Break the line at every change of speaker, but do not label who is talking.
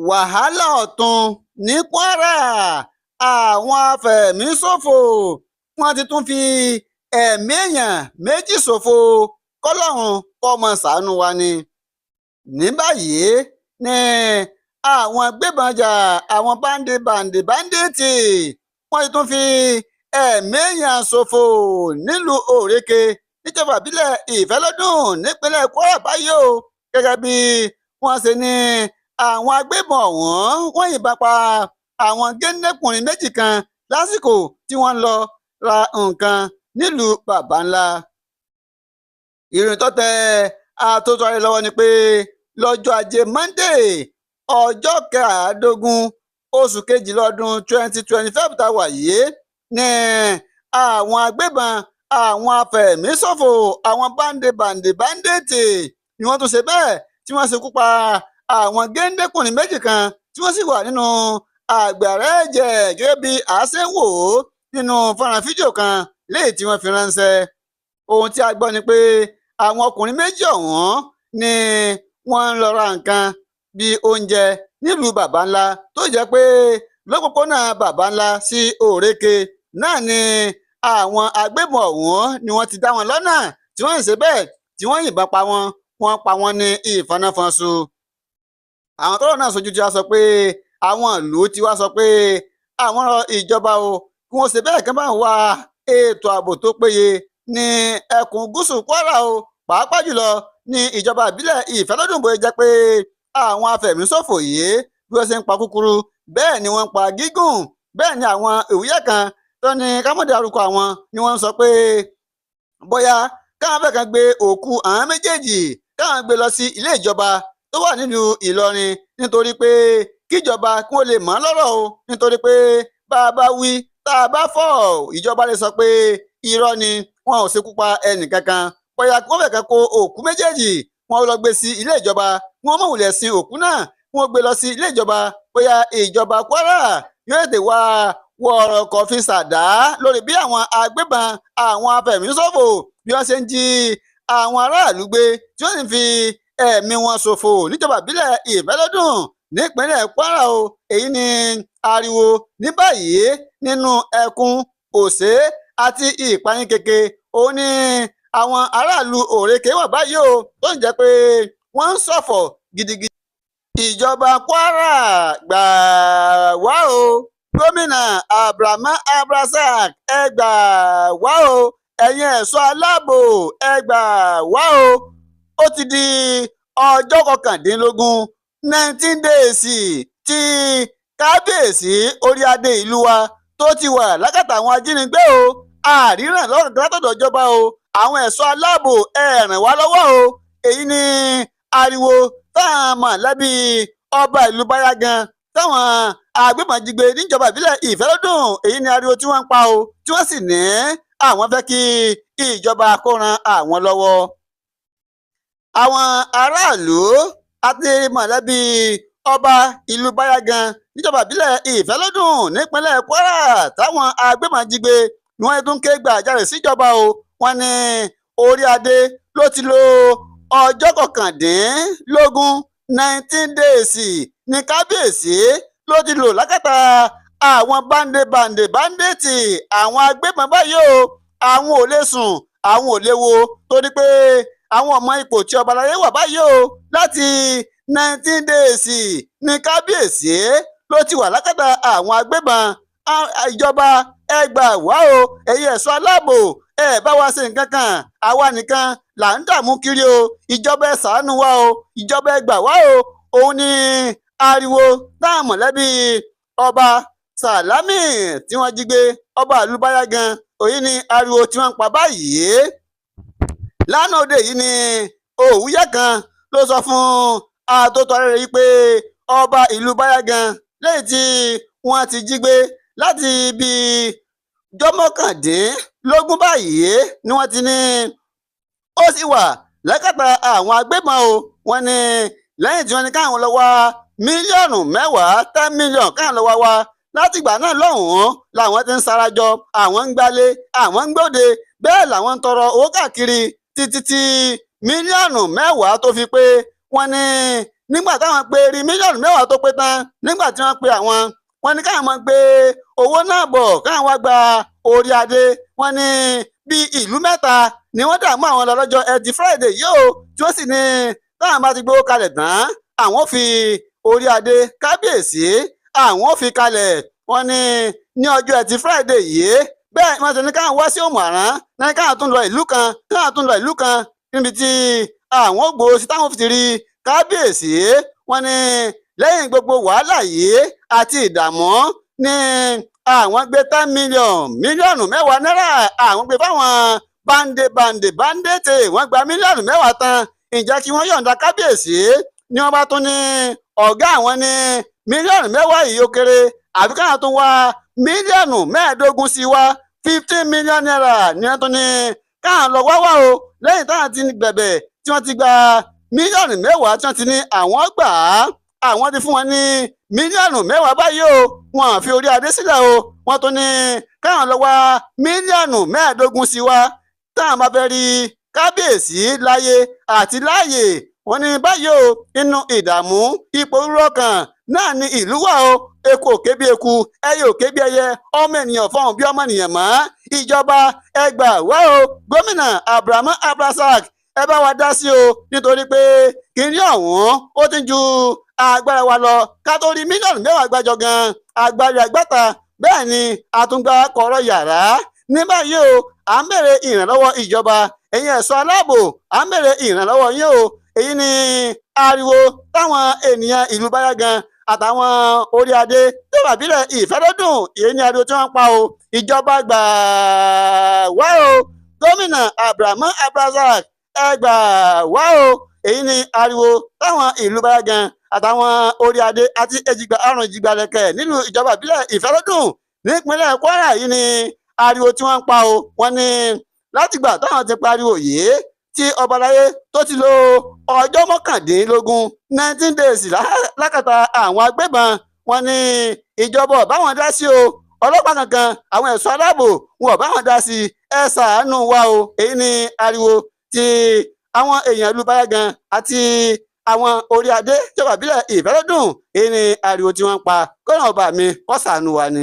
Wàhálà ọ̀tún ní Kwara, àwọn afẹ̀míṣòfò wọn ti tún fi ẹ̀mí èèyàn méjì ṣòfò, kọlọ́run kó máa ṣàánú wa ni. Ní báyìí ní àwọn agbébọn jà, àwọn báńdíbáǹdì wọ́n ti tún fi ẹ̀mí èèyàn ṣòfò nílùú Òrékè níjọba ìbílẹ̀ Ìfẹ́lódùn nípínlẹ̀ Kwara báyìí o. Gẹ́gẹ́ bí wọ́n ṣe ní àwọn agbébọn ọ̀hún wọ́n yìnbọn pa àwọn géńdékùnrin méjì kan lásìkò tí wọ́n ń lọ ra nǹkan nílùú Bàbá Ńlá. Ìròyìn tó tẹ àtòtò ayé lọ́wọ́ ni pé lọ́jọ́ ajé Monday, ọjọ́ 15 oṣù kejìlá ọdún 2025 tá a wà yìí ní àwọn agbébọn, àwọn afẹ̀míṣòfò, àwọn báńdíbáǹdì báńdíìtì ni wọ́n tún ṣe bẹ́ẹ̀ tí wọ́n ṣekú pa àwọn géńdékùnrin méjì kan tí wọ́n sì wà nínú àgbàrá ẹ̀jẹ̀, gẹ́gẹ́ bí a ṣe ń wò ó nínú fọ́nrán fídíò kan léyìí tí wọ́n fi ránṣẹ́. Ohun tí a gbọ́ ni pé àwọn ọkùnrin méjì ọ̀hún ni wọ́n ń lọ ra nǹkan bíi oúnjẹ nílùú Bàbá Ńlá, tó jẹ́ pé lọ́pọ̀pọ̀nà Bàbá Ńlá sí Òrékè náà ni àwọn agbébọn ọ̀hún ni wọ́n ti dá wọn lọ́nà, tí wọ́n ń ṣe bẹ́ẹ̀ tí wọ́n yìnbọn pa wọ́n, wọ́n pa wọ́n ní ìfọnáfọ́nṣu. Àwọn tọ́rọ̀ náà sojú ti wá sọ pé àwọn ìlú ti wá sọ pé àwọn rọ ìjọba o kí wọ́n ṣe bẹ́ẹ̀ kí wọ́n bá wá ètò ààbò tó péye ní ẹkùn gúúsù Kwara o, pàápàá jùlọ ní ìjọba ìbílẹ̀ Ìfẹ́lódùn, bóyá jẹ́ pé àwọn afẹ̀míṣòfò yìí bí wọ́n ṣe ń pa kúkúrú bẹ́ẹ̀ ni wọ́n ń pa gígùn. Bẹ́ẹ̀ ni àwọn ìwúyẹ́ kan tó ní kámọ́dé arúkọ àwọn ni wọ́n ń sọ pé bóyá káwọn fẹ́ kan gbé òkú àwọn méjèèjì, káwọn gbé lọ sí ilé ìjọba tó wà nílùú Ìlọrin, nítorí pé kíjọba kí wọ́n lè mọ̀ lọ́rọ̀ o, nítorí pé bá a bá wí tá a bá fọ̀, ìjọba lè sọ pé irọ́ ni, wọn ò ṣekú pa ẹnì kankan. Bóyá kí wọ́n fẹ́ kan kó òkú méjèèjì wọn lọ gbé sí ilé ìjọba, wọn mọ̀ wùlẹ̀ sin òkú náà, wọn gbé lọ sí ilé ìjọba, bóyá ìjọba Kwara yóò tètè wá wọ̀ọ̀rọ̀ kọfí sàdá lórí bí àwọn agbébọn, àwọn afẹ̀míṣòfò bí wọ́n ṣe ń jí àwọn aráàlú gbé tí wọ́n sì ń fi ẹ̀mí wọn ṣòfò níjọba ìbílẹ̀ Ìfẹ́lódùn nípínlẹ̀ Kwara o. Èyí ni ariwo ní báyìí nínú ẹkùn Òṣè àti ìpayín keke òun ni àwọn aráàlú Òrékè wà báyìí o, tó ń jẹ́ pé wọ́n ń ṣọ̀fọ̀ gidigidi. Ìjọba Kwara gbà wá o, gómìnà Abraham Abrasak ẹ gbà wá o, ẹ̀yin ẹ̀ṣọ́ aláàbò ẹ gbà wá o. Ó ti di ọjọ́ 19, 19 days tí kábíyèsí orí adé ìlú wa tó ti wà lákàtà àwọn ajínigbé o. Àríran lọ́rọ̀ látọ̀dọ̀ ìjọba o, àwọn ẹ̀ṣọ́ aláàbò ẹ ràn wá lọ́wọ́ o. Èyí ni ariwo táwọn mọ̀lẹ́bí ọba ìlú Báyágan táwọn agbébọn jí gbé níjọba ìbílẹ̀ Ìfẹ́lódùn, èyí ni ariwo tí wọ́n ń pa o, tí wọ́n sì ní àwọn fẹ́ kí ìjọba kó ran àwọn lọ́wọ́. Àwọn aráàlú àti mọ̀lẹ́bí ọba ìlú Báyágan níjọba ìbílẹ̀ Ìfẹ́lódùn nípínlẹ̀ Kwara táwọn agbébọn jí gbé ni wọ́n tún ké gbàjarè síjọba o. Wọ́n ní orí adé ló ti lo ọjọ́ 19, 19 days ní kábíyèsí ló ti lò lákàtà àwọn báńdé-báńdé báńdéètì àwọn agbébọn báyìí o. Àwọn ò lè sùn, àwọn ò lè wo, torí pé àwọn ọmọ ipò tí ọba aláyé wà báyìí o. Láti 19 days ní kábíyèsí ló ti wà lákàtà àwọn agbébọn. Ìjọba ẹ gbà wá o, ẹ̀yin ẹ̀ṣọ́ aláàbò ẹ bá wa ṣe nǹkan kan, àwa nìkan là ń dààmú kiri o. Ìjọba ẹ ṣàánú wa o, ìjọba ẹ gbà wá o. Òun ni ariwo táwọn mọ̀lẹ́bí ọba Sàlámì tí wọ́n jí gbé, ọba ìlú Báyágan, òyìn ni ariwo tí wọ́n ń pa báyìí. Lánàá òde yìí ni òwúyẹ́ kan ló sọ fún àtòtò rẹ̀ yìí pé ọba ìlú Báyágan lẹ́yìn tí wọ́n ti jí gbé láti bí jọ́mọ́kàndínlógún báyìí ni wọ́n ti ní ó sì wà lákàtà àwọn agbébọn o. Wọ́n ní lẹ́yìn tí wọ́n ní káwọn lọ wá mílíọ̀nù mẹ́wàá, 10 million, káwọn lọ wá wá, látìgbà náà lọ́hùn-ún làwọn ti ń sarajọ, àwọn ń gbálé, àwọn ń gbòde, bẹ́ẹ̀ làwọn ń tọrọ owó káàkiri títí tí mílíọ̀nù mẹ́wàá tó fi pé. Wọ́n ní Nígbà táwọn pé rí 10 mílíọ̀nù tó pé tán, nígbà tí wọ́n pe àwọn, wọ́n ní káwọn máa gbé owó náà bọ̀, káwọn wá gba orí adé. Wọ́n ní bí ìlú mẹ́ta ni wọ́n dààmú àwọn lọ lọ́jọ́ Ẹtì Friday yìí o, tí wọ́n sì ní táwọn bá ti gbowó kalẹ̀ tán, àwọn fi orí adé kábíyèsí àwọn fi kalẹ̀. Wọ́n ní ní ọjọ́ Ẹtì Friday yìí, bẹ́ẹ̀ wọ́n ti ní káwọn wá sí Òmù-Àrán, ní káwọn tún lọ ìlú kan, káwọn tún lọ ìlú kan níbi tí àwọn ò gbòó sí táwọn fi ti rí kábíyèsí. Wọ́n ní lẹ́yìn gbogbo wàhálà yìí àti ìdààmú ní àwọn gbé 10 million, 10 mílíọ̀nù náírà, àwọn gbé fáwọn báńdé báńdé báńdéètè. Wọ́n gba 10 mílíọ̀nù tán, ǹjẹ́ kí wọ́n yọ̀ǹda kábíyèsí ni wọ́n bá tún ní ọ̀gá àwọn ní 10 mílíọ̀nù yìí ó kéré, àbí káwọn tún wá 15 mílíọ̀nù sí wá, ₦15 million ni wọ́n tún ní káwọn lọ wá wá o. Lẹ́yìn táwọn ti bẹ̀bẹ̀ tí wọ́n ti gba 10 mílíọ̀nù tí wọ́n ti ní àwọn gbà á, àwọn ti fún wọn ní 10 mílíọ̀nù báyìí o, wọn à fi orí adé sílẹ̀ o. Wọ́n tún ní káwọn lọ wá 15 mílíọ̀nù sí wa táwọn bá fẹ́ rí kábíyèsí láyé àti láàyè. Wọ́n ní báyìí o, inú ìdààmú, ipò rúrọ̀ ọkàn náà ní ìlú wà o. Eku ò ké bí eku, ẹyẹ ò ké bí ẹyẹ, ọmọ ènìyàn fọhùn bí ọmọ ènìyàn mọ́. Ìjọba, ẹ gbà wá o. Gómìnà Abrahamu Abrasak, ẹ bá wa dá sí o, nítorí pé kínní ọ̀hún ó ti ń ju agbára wa lọ. Ká tó rí 10 mílíọ̀nù gbàjọ gan, agbára àgbàta, bẹ́ẹ̀ ni àtúngbà kọ̀ọ̀rọ̀ yàrá ní báyìí o. À ń bèrè ìrànlọ́wọ́ ìjọba, ẹ̀yin ẹ̀ṣọ́ aláàbò, à ń bèrè ìrànlọ́wọ́ yín o. Èyí ni ariwo táwọn ènìyàn ìlú Báyágan àtàwọn orí adé tó wà bílẹ̀ Ìfẹ́lódùn. Èyí ni ariwo tí wọ́n ń pa o. Ìjọba, gbà wá o. Gómìnà Abrahamu Abrasak, ẹ gbà wá o. Èyí ni ariwo táwọn ìlú Báyágan àtàwọn orí adé àti èjìgbà àrùn ìjìgbàlẹ̀kẹ̀ nílùú ìjọba ìbílẹ̀ Ìfẹ́lódùn nípínlẹ̀ Kwara. Yìí ni ariwo tí wọ́n ń pa o. Wọ́n ní látìgbà táwọn ti pariwo yìí tí ọbaláyé tó ti lo ọjọ́ 19, 19 days, lákàtà àwọn agbébọn, wọ́n ní ìjọba ò bá wọn dá sí o. Ọlọ́pàá kankan, àwọn ẹ̀ṣọ́ aláàbò, wọn ò bá wọn dá sí. Ẹ ṣàánú wa o. Èyí ni ariwo tí àwọn èèyàn ìlú Báyágan àti àwọn orí adé ìjọba ìbílẹ̀ Ìfẹ́lódùn. Èyí ni ariwo tí wọ́n ń pa. Kọ́nà ọba mi kó ṣàánú wa ni.